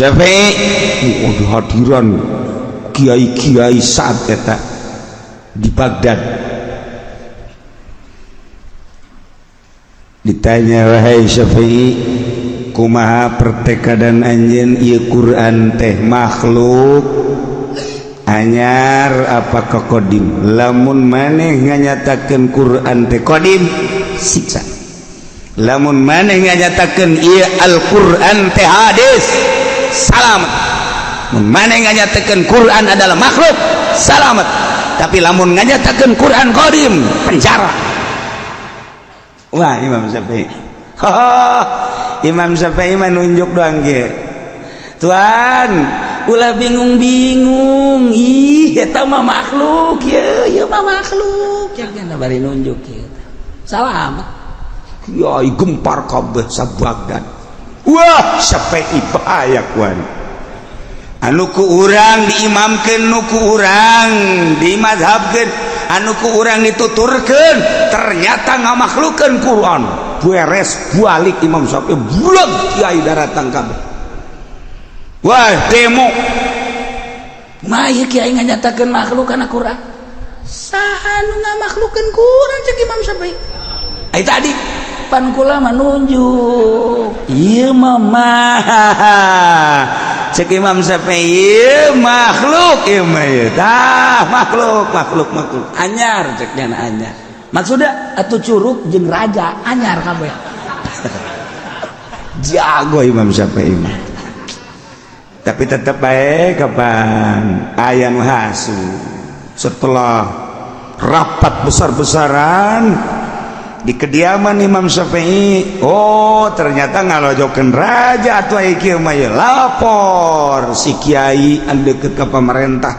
Syafi'i. Oh, hadiran kiai-kiai saat eta di Baghdad. Ditanya, "Wahai Syafi'i, kumaha pertekadan anjeun, ieu Quran teh makhluk anyar apa qadim? Lamun maneh nganyatakeun Quran teh qadim, siksa. Lamun maneh nganyatakeun ieu Al-Quran teh hadis, salamet. Mun maneh nganyatakeun Quran adalah makhluk, salamet. Tapi lamun nganyatakeun Quran qadim, penjara." Wah, Imam Syafi'i, Imam Syafi'i mah nunjuk doang ge, "Tuan, ulah bingung-bingung, ih, eta mah makhluk, ye ye mah makhluk." Cek bari nunjuk kieu, salamet. Kiai gempar kabeh sa-Baghdad. Wah, Syafi'i bahaya kuari. Anu ku urang diimamkeun, nu ku urang dimadhabkeun, anu ku urang dituturkeun, ternyata ngamakhlukeun Quran. Beres, balik Imam Syafi'i, bulat kiai daratang kabeh. Wah, demo. Mah ieu kiai nganyatakeun makhluk kana Quran. Saha nu ngamakhlukeun Quran? Cek Imam Syafi'i. Ai tadi pan kula mah nunjuk ieu mah mah. Cek Imam Syafi'i, ieu makhluk, ieu mah ieu tah makhluk, makhluk, makhluk. Anyar, cek nyana anyar. Maksudnya atuh curug jeung raja anyar kabeh. Jago Imam Syafi'i mah. Tapi tetap baik, kapan aya nu hasu. Setelah rapat besar-besaran di kediaman Imam Syafi'i, oh, ternyata ngalojokeun raja atuh aya kieu mah ye. Lapor si kiai anu deket ke pemerintah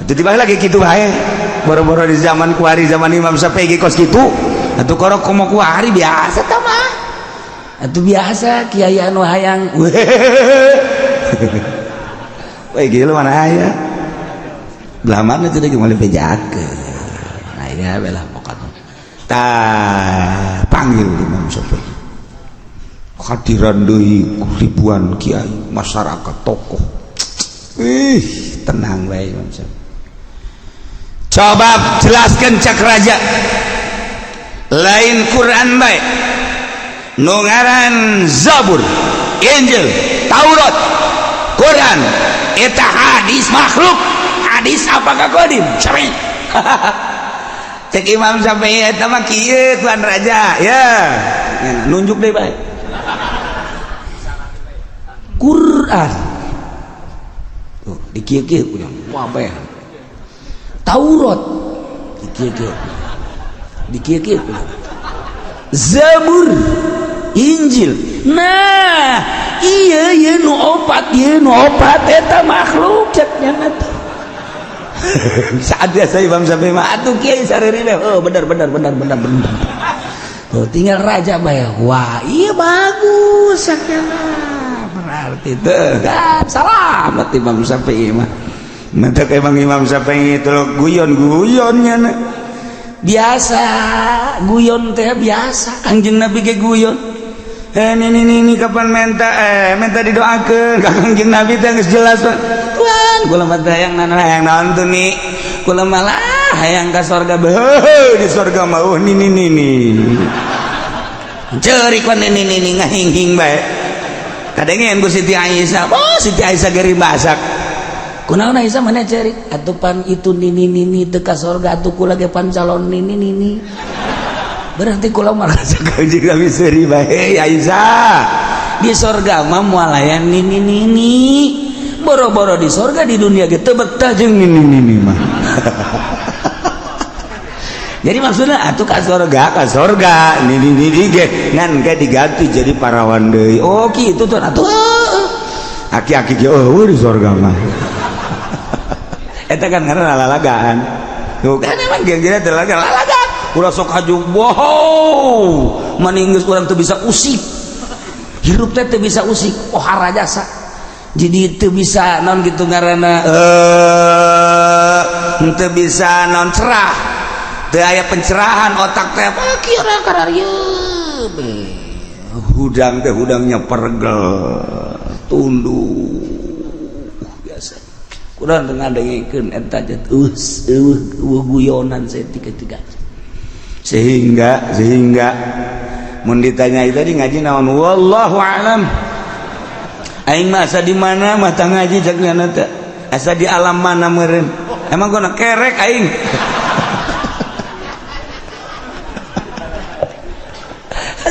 itu. Tiba lagi kitu bae, boro-boro di zaman kuari, zaman Imam Syafi'i ge kos kitu atuh. Korok komo kuari biasa tah mah. Atuh biasa kiai anu hayang. Wah, gila, mana aya belah mana itu lagi mulai bejakeun Aya belah pokoknya. Tah, panggil Imam Syafi'i, hadiran deui ribuan kiai, masyarakat, tokoh. Ih, tenang bae Imam Syafi'i. "Coba jelaskan," cak raja, "lain Quran bae, nu ngaran Zabur, Injil, Taurat, Quran eta hadis makhluk, hadis apakah qadim?" Syafi'i, cek Imam Syafi'i, "Eta mah kieu, tuan raja ya." Nunjuk deh bae. Quran tuh dikieu-kieu urang wabeh. Taurat dikieu-kieu, dikieu-kieu. Zabur, Injil, nah iya iya, nu opat, iya, nu opat eta makhluk, cek nyana tuh. Saat biasa Imam Syafi'i mah Atuh kiai sareri, oh, benar benar benar benar benar. Tuh tinggal raja bae. Wah, iya, bagus sakjana. Berarti tuh kan salamet Imam Syafi'i mah. Mentek emang Imam Syafi'i itu guyon-guyonnya. Biasa guyon teh biasa. Kanjeng Nabi ge guyon. Eh, ini kapan minta, eh, minta didoakeun ka Kanjeng Nabi teh geus jelas. "Tuan, kula mah teh hayang naon?" "Hayang naon tuh nih?" "Kula malah hayang ka sorga." Beuh, di sorga mah oh nini nini. Ceurik wan nini nini, ngahing-hing bae. Kadengeun ku Siti Aisyah. Oh, Siti Aisyah geri masak. "Kunaon, Aisyah, mana ceurik?" "Atuh pan itu nini nini teu ka sorga, atuh kula ge pan calon nini nini. Berarti kula malah Kanjeng Nabi seuri bae, "Aisyah." Di sorga mah moal aya nini nini. Boro-boro di sorga, di dunia ge teu betah jeung nini nini mah. Jadi maksudnya atuh Ka sorga, ka sorga nini nini ge ngan ge diganti jadi parawan deui. Oh, gitu tuh atuh. Aki-aki ge oh di sorga mah. Eta kan karena lalagaan. Tuh kan emang geng-geng teh lalagaan. Ulah sok haju, wow, maning geus urang teu bisa usik. Hirup teh teu bisa usik, oh harajasa. Jadi teu bisa naon gitu ngaranna, eh, teu bisa naon, cerah. Teu aya pencerahan otak teh. Apa kieu kararieu. Hudang teh hudangnya pergel. Tunduk biasa. Kurang teu ngadengkeun eta teh eueuh eueuh guyonan saeutik-tiga. Sehingga sehingga mun ditanya tadi ngaji naon, wallahu alam. Aing mah asa di mana mata ngaji cek nyana teh, asa di alam mana meureun. Emang gua kerek aing.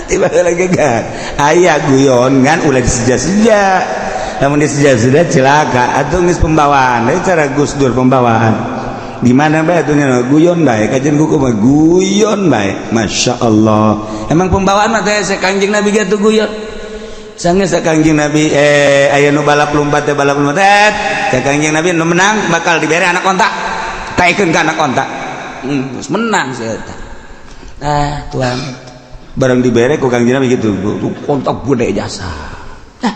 Tiba lagi kan aya guyon kan, ulah diseja-seja. Namun diseja-seja celaka atuh. Geus pembawaan deui cara Gus Dur, pembawaan di mana bae atuh nya guyon bae, kajian buku mah guyon bae. Masya Allah, emang pembawaan mah teh Kanjeng Nabi ge tuh guyon. Sange sa Kangjeng Nabi, aya nu balap lompat teh, balap lompat teh Kangjeng Nabi, nu menang bakal dibere anak onta, taikeun ka anak onta. Terus menang sih eta. Ah, Tuhan. Barang dibere ku Kangjeng Nabi gitu. Onta gede jasa. Nah,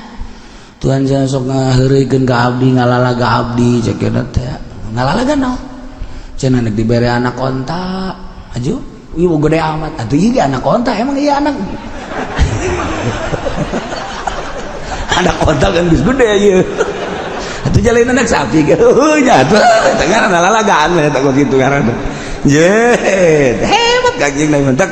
Tuhan, jangan sok ngaheureuykeun ka abdi, ngalalaga abdi cek teh. Ngalalaga naon? Cenah nek dibere anak onta aju ieu gede amat atuh. Ieu anak onta, emang iya anak Anak onta kan geus gede ieu atuh, jalan anak sapi gitu nya atuh tengah ngalalagaan we eta kitu ngaranna. Ye, hebat Kangjeng Nabi. Mentak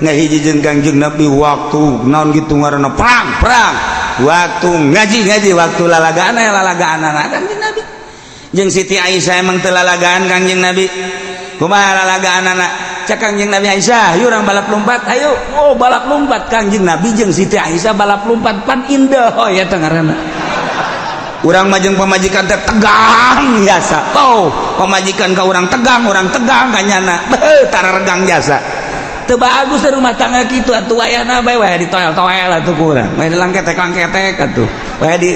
ngahiji jeung Kangjeng Nabi waktu naon gitu ngaranna, perang perang, waktu ngaji ngaji, waktu lalagaan aya lalagaan anak Kangjeng Nabi jeung Siti Aisyah. Emang teu lalagaan Kangjeng Nabi? Kumaha lalagaan anak? Cek Kangjeng Nabi, "Aisyah, yuk urang balap lompat, ayo." Oh, balap lompat Kangjeng Nabi jeung Siti Aisyah balap lompat, pan indah. Oh ya, teh ngaranna urang mah jeung pamajikan teh tegang biasa. Oh, pamajikan ka urang tegang, urang tegang ka nyana. Beuh, tara regang jasa. Teu bagus rumah tangga kitu atuh. Wayahna bae wae ditoel-toel atuh ku urang, wae dilangketek-langketek atuh, wae di